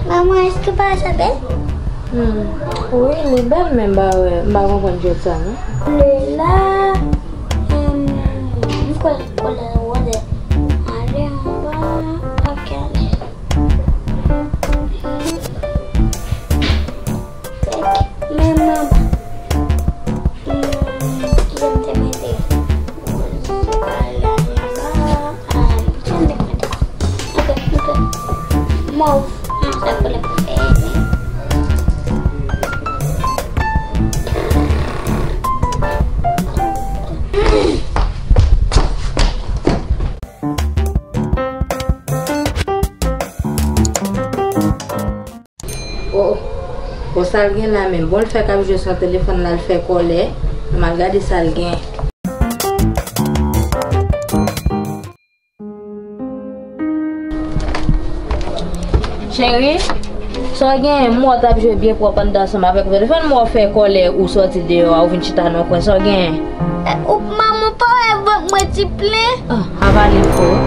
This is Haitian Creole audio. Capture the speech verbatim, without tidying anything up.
Manman, èske pa sa bèl? Hmm. Wi, li bèl, men m pa wè, m pa konprann djòb sa, non. Lè la, em, m kwè kolè wòz ale anba, ok, ale. Fèk, men m anba. Hmm, kijan m te mete? Wòz ale anba. Ah, kijan m te mete? Ok, ok. Mòv. Non, sa koulè m prefere, men. Oh, oh, sa l gen la menm? Bon, l fè k ap jwe sou telefòn la, l fè kòlè. M al gade sa l gen. Cheri, sa w genyen? M wè w t ap jwe byen pwòp anndan ansanm avèk ou. Telefòn m wè w fè kòlè, ou sòti deyò a, ou vin chita nan yon kwen. Sa w genyen? Eh, ou manman pa wè vant mwen ti plen? Ah, avale l pou ou.